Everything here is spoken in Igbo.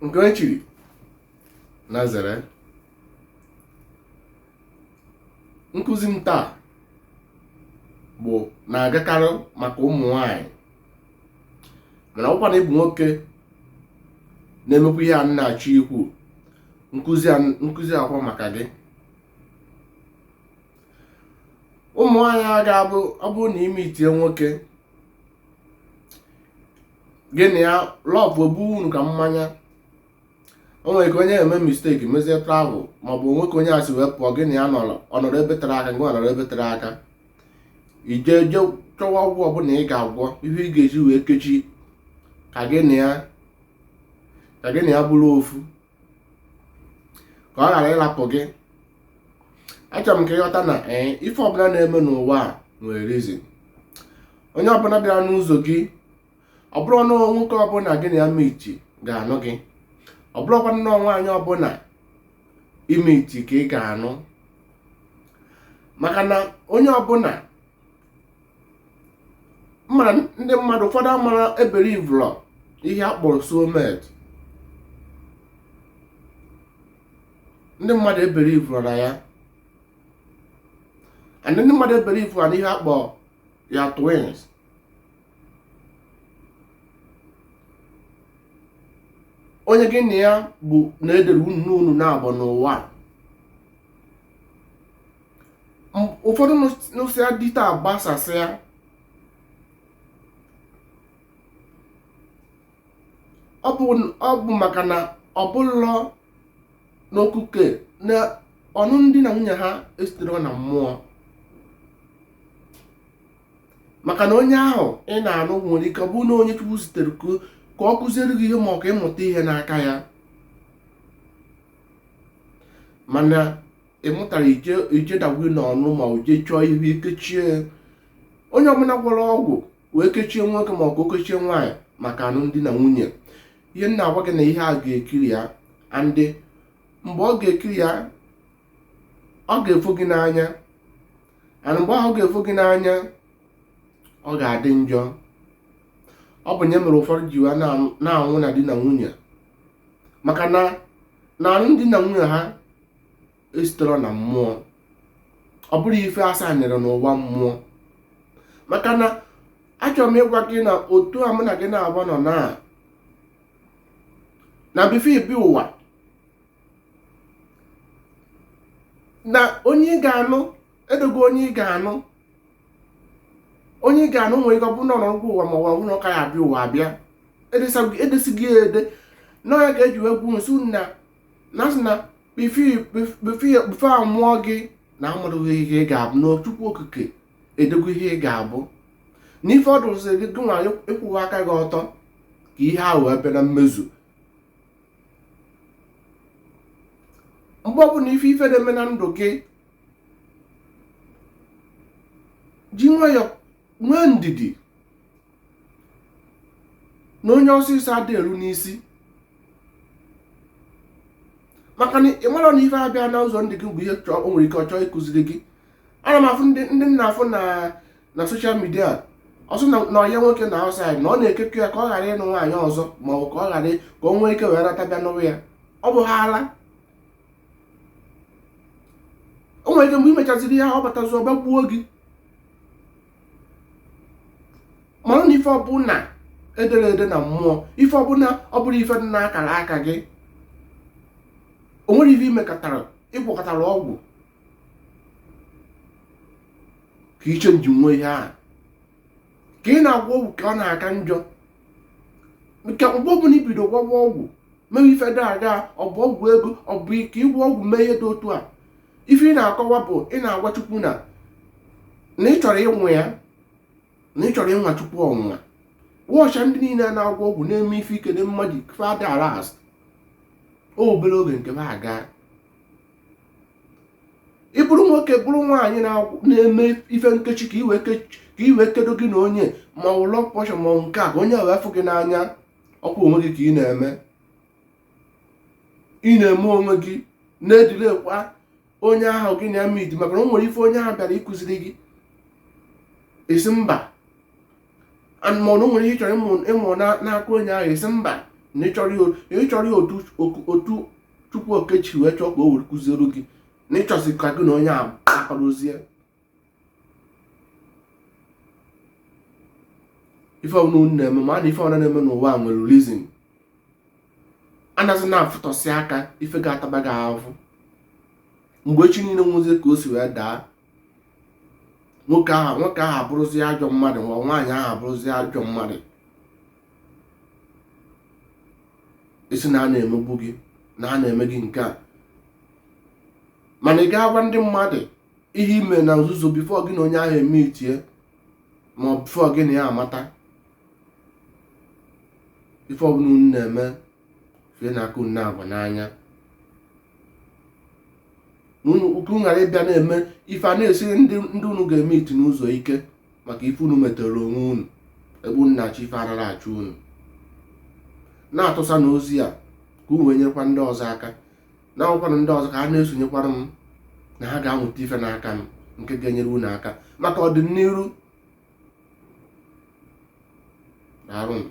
Nke onye chiri na zere. Nkụzi m taa bụ na-agakarị maka ụmụ nwanyị, mana ọ bụkwa na ị bụ nwoke na-emekwa ihe a m na-achọ ikwu, nkụzi a kwa maka gị. Ụmụ nwanyị a ga-abụ ọ bụrụ na i meetie nwoke, gị na ya love ebu unu ka mmanya, o nwere ka onye eme mistake mezie travel, maọbụ nwoke onye a si wee pụọ, gị na ya nọrọ, ọ nọrọ ebe tere aka, gị nọrọ ebe tere aka, i je je chọwa ọgwụ ọbụla ị ga-agwọ, ihe ị ga-eji wee kechi ka gị na ya bụrụ ofu, ka ọ ghara ịlapụ gị. Achọrọ m ka ị ghọta na ee ife ọbụla na-eme n'ụwa a nwere reason. Onye ọbụla bịara n'ụzọ gị, ọ bụrọ na nwoke ọbụla gị na ya meet ga-anụ gị, ọ bụrọkwa na nwaanyị ọbụla i meet ka ị ga-anụ, maka na onye ọbụla mara ndị mmadụ ụfọdụ amara ebelievelọ ihe a kpọrọ soulmate. Ndị mmadụ ebelievelọ na ya, and ndị mmadụ ebelievelọ na ihe a kpọrọ ya twins. Onye gị na ya bụ na-edere unu unu naabọ n'ụwa. Ụfọdụ nụsịa di taa gbasasịa. Ọ bụ maka na ọ bụlọ n'okuke na ọnụnụ di na nwunye ha esitere na mmụọ, maka na onye ahụ ị na-anụ nwere ike ọ bụrụ na onye Chukwu zitere ka ọ kụziere gị ihe ma ọ ka ị mụta ihe n'aka ya, mana ị mụtara ije dagwu n'ọnụ ma o jee chọọ ihe kechie. Onye ọbụla gwọrọ ọgwụ wee kechie nwoke ma ọ ka o kechie nwaanyị maka alụmdi na nwunye, ihe m na-agwa gị na ihe a ga-ekiri ya, and mgbe ọ ga-ekiri ya, ọ ga-efo gị n'anya, and mgbe ahụ ọ ga-efo gị n'anya, ọ ga-adị njọ. Ọ bụ nye mere ụfọdụ ji wee na-anwụ na di na nwunye, maka na na alụmdi na nwunye ha esitere na mmụọ, ọ bụrọ ife asanyere n'ụwa mmụọ. Maka na achọrọ m ịgwa gị na otu a mụ na gị na-agba nọ na before ị bịa ụwa, na onye ị ga-anụ edego, onye ị ga-anụ, onye ị ga-anụ nwere ike ọ bụrụ na ọ nọrọ ụwa ma ọ bụ na ọ ka ya abịa ụwa abịa, edesighị ya ede na ya ka eji wee gwu nso na na sị na before a mụọ gị na amadụghị ihe ị ga-abụ, na Chukwu Okike edego ihe ị ga-abụ, na ife ọ dụziri gị gị nwa ịkwụwa aka gị ọtọ ka ihe ahụ wee bịa na mmezu. Mgbe ọbụla ife ife na-eme na ndụ gị, ji nwayọọ nwee ndidi na onye ọsịsọ adị elu n'isi, maka na ị mara na ife abịa na ụzọ ndị gị bụ ihe o nwere ike ọ chọọ ịkụziri gị. Ana m afụ ndị m na-afụ na na social media, ọ sị na ọyị nwoke na outside na ọ na-ekekọ ya ka ọ ghara ịnụ nwaanyị ọzọ, ma ọ bụ ka ọ ghara ka o nwee ike wee rata bịa nụrụ ya. Ọ bụ ha ala o nwere ike mgbe ị mechaziri ya, ọ batazi ọ bịa gbuo gị. Mara na ife ọbụla edere ede na mmụọ, ife ọbụla ọ bụrụ ife dị n'akara aka gị, o nwere ife imekọtara ịgwọkọtara ọgwụ ka iche nji nwee ihe ahụ ka ị na-agwọ ọgwụ ka ọ na-aka njọ. Nke mgbe ọbụla ibido gwọwa ọgwụ mewe ife dị aga, ọ bụ ọgwụ ego, ọ bụ ike ịgwọ ọgwụ mee ihe dị otu a, ife ị na-akọwa bụ ị na-agwa Chukwu na na ị chọrọ ịnwụ ya, na ị chọrọ ịnwa Chukwu ọnwụnwa. Watch ndị niile na-agwọ ọgwụ na-eme ife ike na mmadụ fada last obere oge nke ha aga. Ị bụrụ nwoke bụrụ nwaanyị na-eme ife nkechi ka i wee kedo gị na onye ma ọ love potion ma ọ nke a ka onye wee fụ gị n'anya, ọkwa onwe gị ka ị na-eme. Ị na-eme onwe gị na-edilekwa onye ahụ gị na ya meet, maka na o nwere ife onye ahụ bịara ịkụziri gị, ị sị mba, ma ọ na o nwere ihe ị chọrọ ịmụ n'aka onye ahụ, ị sị mba. Na ịchọrọ ya otu Chukwu Okechi wee chọọ ka o were kụziere gị, na ịchọzi ka gị na onye a akwadozie. Ife ọbụla unu na-eme, ma na ife ọbụla na-eme n'ụwa nwere reason. Anaghị na-afụtọsị aka ife ga-ataba gị ahụhụ mgbe echi niile nwụzie ka o si wee daa. Nwoke ahụ abụrụzi ajọ mmadụ, ma nwaanyị ahụ abụrụzi ajọ mmadụ. Isi na a na-emegbu gị, na a na-eme gị nke a, mana ị ga-agwa ndị mmadụ ihe ime na nzuzo before gị na onye ahụ eme itie, ma ọ before gị na ya amata. Ife ọbụla unu na-eme, fee na aka unu na-agba n'anya unu ghara ịbịa na-eme ife a na-esiri ndị unu ga-eme iti n'ụzọ ike maka ife unu metere onwe unu, ebe unu na-achọ ife anara achọ unu. Na-atụsa na ozi a ka unu wee nyekwa ndị ọzọ aka, na-ahụkwanụ ndị ọzọ ka ha na-esonyekwara m, na ha ga-amụta ife n'aka m nke ga-enyere unu aka maka ọdịnihu. Daalụ.